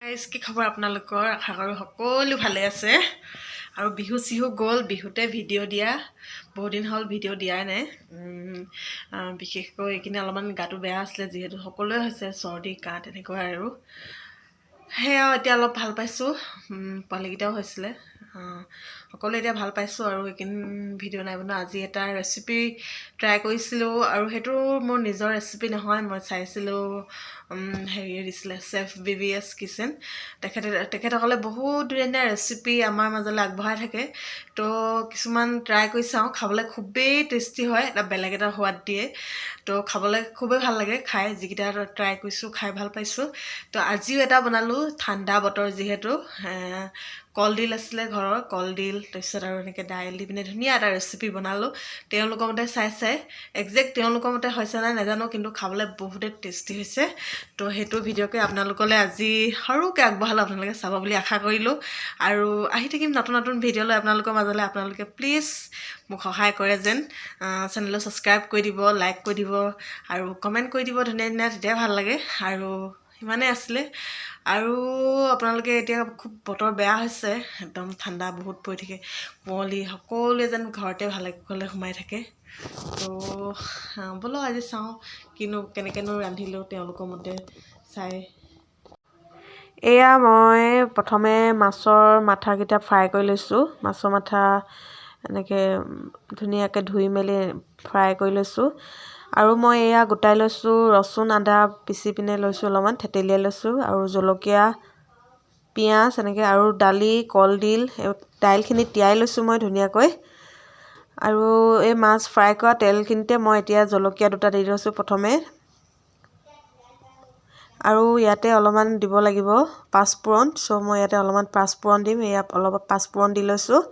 Guys, কি খবৰ আপোনালোকৰ? আশা কৰোঁ সকলো ভালে আছে। আৰু বিহু চিহু গ'ল, বিহুতে ভিডিঅ' দিয়া বহুত দিন হ'ল, ভিডিঅ' দিয়াই নাই। বিশেষকৈ এইখিনি অলপমান গাটো বেয়া আছিলে, যিহেতু সকলোৱে হৈছে চৰ্দি কাহ তেনেকুৱা আৰু সেয়া এতিয়া অলপ ভাল পাইছোঁ। পোৱালিকেইটাও হৈছিলে, সকলোৱে এতিয়া ভাল পাইছোঁ। আৰু এইকেইদিন ভিডিঅ' নাই বনোৱা। আজি এটা ৰেচিপি ট্ৰাই কৰিছিলোঁ আৰু সেইটো মোৰ নিজৰ ৰেচিপি নহয়, মই চাইছিলোঁ, হেৰিয়ে দিছিলে চেফ BBS kitchen. তেখেতসকলে বহুত ধুনীয়া ধুনীয়া ৰেচিপি আমাৰ মাজলৈ আগবঢ়াই থাকে। তো কিছুমান ট্ৰাই কৰি চাওঁ, খাবলৈ খুবেই টেষ্টি হয়, এটা বেলেগ এটা সোৱাদ দিয়ে। তো খাবলৈ খুবেই ভাল লাগে খাই, যিকেইটা ট্ৰাই কৰিছোঁ খাই ভাল পাইছোঁ। তো আজিও এটা বনালোঁ, ঠাণ্ডা বতৰ যিহেতু, কলডিল আছিলে ঘৰৰ, কলডিল তাৰপিছত আৰু এনেকৈ দাইল দি পিনে ধুনীয়া এটা ৰেচিপি বনালোঁ তেওঁলোকৰ মতে চাই চাই। একজেক্ট তেওঁলোকৰ মতে হৈছে নাই নাজানো, কিন্তু খাবলৈ বহুতেই টেষ্টি হৈছে। তো সেইটো ভিডিঅ'কে আপোনালোকলৈ আজি সৰুকৈ আগবঢ়ালোঁ, আপোনালোকে চাব বুলি আশা কৰিলোঁ। আৰু আহি থাকিম নতুন নতুন ভিডিঅ' লৈ আপোনালোকৰ মাজলৈ। আপোনালোকে প্লিজ মোক সহায় কৰে যেন, চেনেলটো ছাবস্ক্ৰাইব কৰি দিব, লাইক কৰি দিব আৰু কমেণ্ট কৰি দিব ধুনীয়া ধুনীয়া, তেতিয়া ভাল লাগে। আৰু সিমানেই আছিলে। আৰু আপোনালোকে এতিয়া খুব বতৰ বেয়া হৈছে, একদম ঠাণ্ডা বহুত পৰি থাকে, কুঁৱলী, সকলোৱে যেন ঘৰতে ভালে কুশলে সোমাই থাকে। তো ব'লক আজি চাওঁ কিনো কেনেকৈনো ৰান্ধিলোঁ তেওঁলোকৰ মতে চাই। এয়া মই প্ৰথমে মাছৰ মাথাকেইটা ফ্ৰাই কৰি লৈছোঁ। মাছৰ মাথা এনেকৈ ধুনীয়াকৈ ধুই মেলি ফ্ৰাই কৰি লৈছোঁ। আৰু মই এয়া গোটাই লৈছোঁ ৰচুন আদা পিচি পিনে লৈছোঁ, অলপমান থেতেলিয়াই লৈছোঁ, আৰু জলকীয়া পিঁয়াজ এনেকৈ, আৰু দালি কলডিল দাইলখিনি তিয়াই লৈছোঁ মই ধুনীয়াকৈ। আৰু এই মাছ ফ্ৰাই কৰা তেলখিনিতে মই এতিয়া জলকীয়া দুটা দি লৈছোঁ প্ৰথমে। আৰু ইয়াতে অলপমান দিব লাগিব পাঁচফোৰণ, চ' মই ইয়াতে অলপমান পাঁচফোৰণ দিম। এয়া অলপ পাঁচফোৰণ দি লৈছোঁ।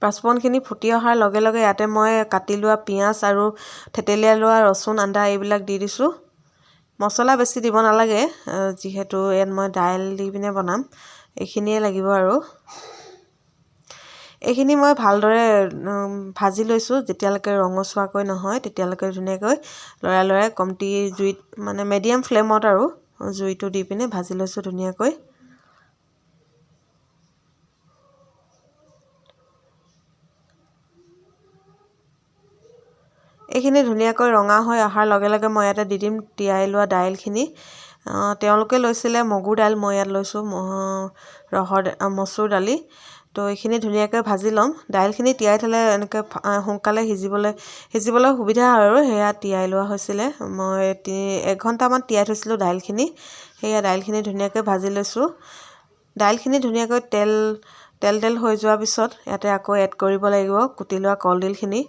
পাঁচফোৰণখিনি ফুটি অহাৰ লগে লগে ইয়াতে মই কাটি লোৱা পিঁয়াজ আৰু থেতেলিয়াই লোৱা ৰচুন আদা এইবিলাক দি দিছোঁ। মছলা বেছি দিব নালাগে, যিহেতু ইয়াত মই দাইল দি পিনে বনাম, এইখিনিয়ে লাগিব। আৰু এইখিনি মই ভালদৰে ভাজি লৈছোঁ, যেতিয়ালৈকে ৰঙচুৱাকৈ নহয় তেতিয়ালৈকে ধুনীয়াকৈ লৰাই লৰাই কমটি জুইত, মানে মিডিয়াম ফ্লেমত আৰু জুইটো দি পিনে ভাজি লৈছোঁ ধুনীয়াকৈ। এইখিনি ধুনীয়াকৈ ৰঙা হৈ অহাৰ লগে লগে মই ইয়াতে দি দিম তিয়াই লোৱা দাইলখিনি। তেওঁলোকে লৈছিলে মগুৰ দাইল, মই ইয়াত লৈছোঁ ৰহৰ মচুৰ দালি। তো এইখিনি ধুনীয়াকৈ ভাজি ল'ম। দাইলখিনি তিয়াই থ'লে এনেকৈ সোনকালে সিজিবলৈ সুবিধা হয় আৰু সেয়া তিয়াই লোৱা হৈছিলে। মই এঘণ্টামান তিয়াই থৈছিলোঁ দাইলখিনি। সেয়া দাইলখিনি ধুনীয়াকৈ ভাজি লৈছোঁ। দাইলখিনি ধুনীয়াকৈ তেল তেল তেল হৈ যোৱাৰ পিছত ইয়াতে আকৌ এড কৰিব লাগিব কুটি লোৱা কলডিলখিনি।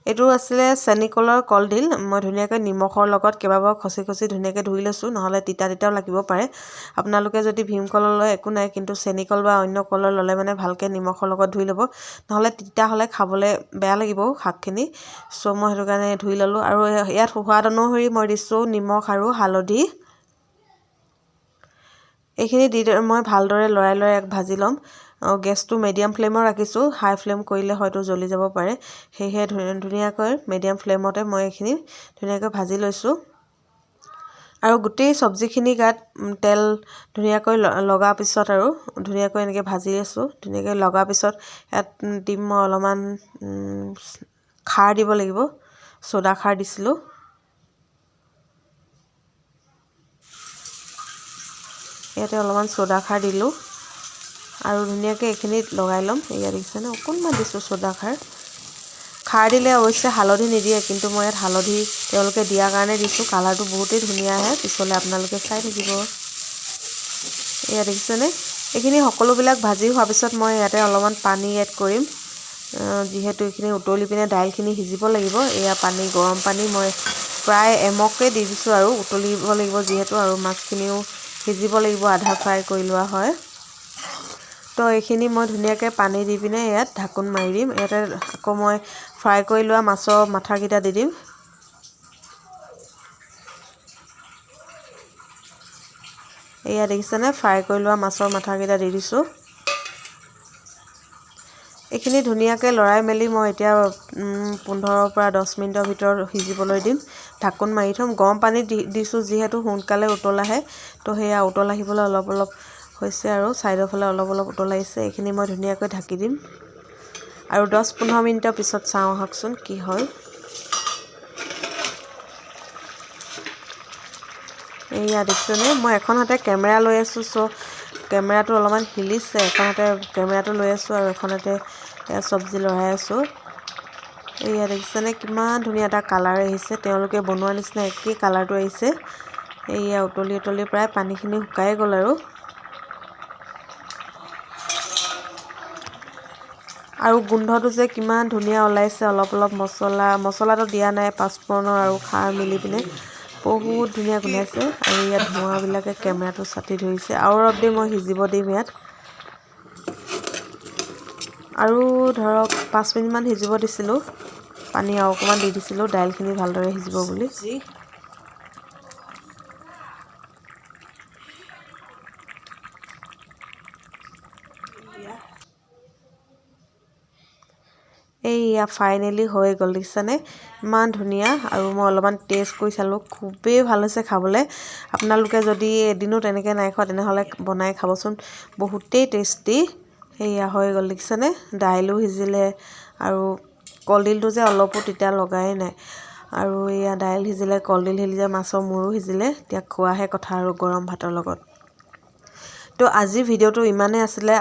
এইটো আছিলে চেনিকলৰ কলডিল। মই ধুনীয়াকৈ নিমখৰ লগত কেইবাবাৰো খচি খচি ধুনীয়াকৈ ধুই লৈছোঁ, নহ'লে তিতা তিতাও লাগিব পাৰে। আপোনালোকে যদি ভীমকলৰ লয় একো নাই, কিন্তু চেনিকল বা অন্য কলৰ ল'লে মানে ভালকৈ নিমখৰ লগত ধুই ল'ব, নহ'লে তিতা হ'লে খাবলৈ বেয়া লাগিব শাকখিনি। চ' মই সেইটো কাৰণে ধুই ল'লোঁ। আৰু ইয়াত সোৱাদ অনুসৰি মই দিছোঁ নিমখ আৰু হালধি। এইখিনি দি মই ভালদৰে লৰাই লৰাই ভাজি ল'ম। গেছটো মিডিয়াম ফ্লেমত ৰাখিছোঁ, হাই ফ্লেম কৰিলে হয়তো জ্বলি যাব পাৰে, সেয়েহে ধুনীয়াকৈ মিডিয়াম ফ্লেমতে মই এইখিনি ধুনীয়াকৈ ভাজি লৈছোঁ। আৰু গোটেই চব্জিখিনি গাত তেল ধুনীয়াকৈ লগা পিছত আৰু ধুনীয়াকৈ এনেকৈ ভাজি আছোঁ। ধুনীয়াকৈ লগা পিছত ইয়াত দিম মই অলপমান খাৰ দিব লাগিব, চ'দা খাৰ দিছিলোঁ। ইয়াতে অলপমান চ'দা খাৰ দিলোঁ আৰু ধুনীয়াকৈ এইখিনিত লগাই ল'ম। এয়া দেখিছেনে, অকণমান দিছোঁ চ'দা খাৰ। খাৰ দিলে অৱশ্যে হালধি নিদিয়ে, কিন্তু মই ইয়াত হালধি তেওঁলোকে দিয়াৰ কাৰণে দিছোঁ। কালাৰটো বহুতেই ধুনীয়া আহে, পিছলৈ আপোনালোকে চাই থাকিব। এয়া দেখিছেনে, এইখিনি সকলোবিলাক ভাজি হোৱাৰ পিছত মই ইয়াতে অলপমান পানী এড কৰিম, যিহেতু এইখিনি উতলি পিনে দাইলখিনি সিজিব লাগিব। এয়া পানী, গৰম পানী মই প্ৰায় এমগকৈ দি দিছোঁ আৰু উতলিব লাগিব যিহেতু, আৰু মাছখিনিও সিজিব লাগিব, আধা ফ্ৰাই কৰি লোৱা হয়। তো এইখিনি মই ধুনীয়াকৈ পানী দি পিনে ইয়াত ঢাকোন মাৰি দিম। ইয়াতে আকৌ মই ফ্ৰাই কৰি লোৱা মাছৰ মাথাকেইটা দি দিম। এয়া দেখিছেনে, ফ্ৰাই কৰি লোৱা মাছৰ মাথাকেইটা দি দিছোঁ। এইখিনি ধুনীয়াকৈ লৰাই মেলি মই এতিয়া 15ৰ পৰা 10 মিনিটৰ ভিতৰত সিজিবলৈ দিম। ঢাকোন মাৰি থ'ম। গৰম পানী দিছোঁ যিহেতু সোনকালে উতল আহে, তো সেয়া উতল আহিবলৈ অলপ অলপ হৈছে আৰু ছাইডৰ ফালে অলপ অলপ উতল আহিছে। এইখিনি মই ধুনীয়াকৈ ঢাকি দিম আৰু 10-15 মিনিটৰ পিছত চাওঁ আহকচোন কি হ'ল। এইয়া দেখিছেনে, মই এখন হাতে কেমেৰা লৈ আছোঁ, চ' কেমেৰাটো অলপমান হিলিছে। এখন হাতে কেমেৰাটো লৈ আছোঁ আৰু এখন হাতে চব্জি লৰাই আছোঁ। এইয়া দেখিছেনে কিমান ধুনীয়া এটা কালাৰ আহিছে, তেওঁলোকে বনোৱা নিচিনা একেই কালাৰটো আহিছে। এইয়া উতলি উতলি প্ৰায় পানীখিনি শুকাই গ'ল আৰু। আৰু গোন্ধটো যে কিমান ধুনীয়া ওলাইছে, অলপ অলপ মছলাটো দিয়া নাই, পাঁচফোৰণৰ আৰু খাৰ মিলি পিনে বহুত ধুনীয়া গোন্ধাইছে। আৰু ইয়াত ধোঁৱাবিলাকে কেমেৰাটো ছাটি ধৰিছে। আৰু অলপ দেৰি মই সিজিব দিম ইয়াত, আৰু ধৰক 5 মিনিটমান সিজিব দিছিলোঁ, পানী আৰু অকণমান দি দিছিলোঁ দাইলখিনি ভালদৰে সিজিব বুলি। এইয়া ফাইনেলি হৈ গ'ল, দেখিছানে ইমান ধুনীয়া। আৰু মই অলপমান টেষ্ট কৰি চালোঁ, খুবেই ভাল হৈছে খাবলৈ। আপোনালোকে যদি এদিনো তেনেকৈ নাই খোৱা তেনেহ'লে বনাই খাবচোন, বহুতেই টেষ্টি। সেয়া হৈ গ'ল, দেখিছানে দাইলো সিজিলে আৰু কলডিলটো যে অলপো তিতা লগাই নাই। আৰু এয়া দাইল সিজিলে, কলডিল সিজিলে, মাছৰ মূৰো সিজিলে। এতিয়া খোৱাহে কথা আৰু গৰম ভাতৰ লগত। তো আজি ভিডিঅ'টো ইমানেই আছিলে।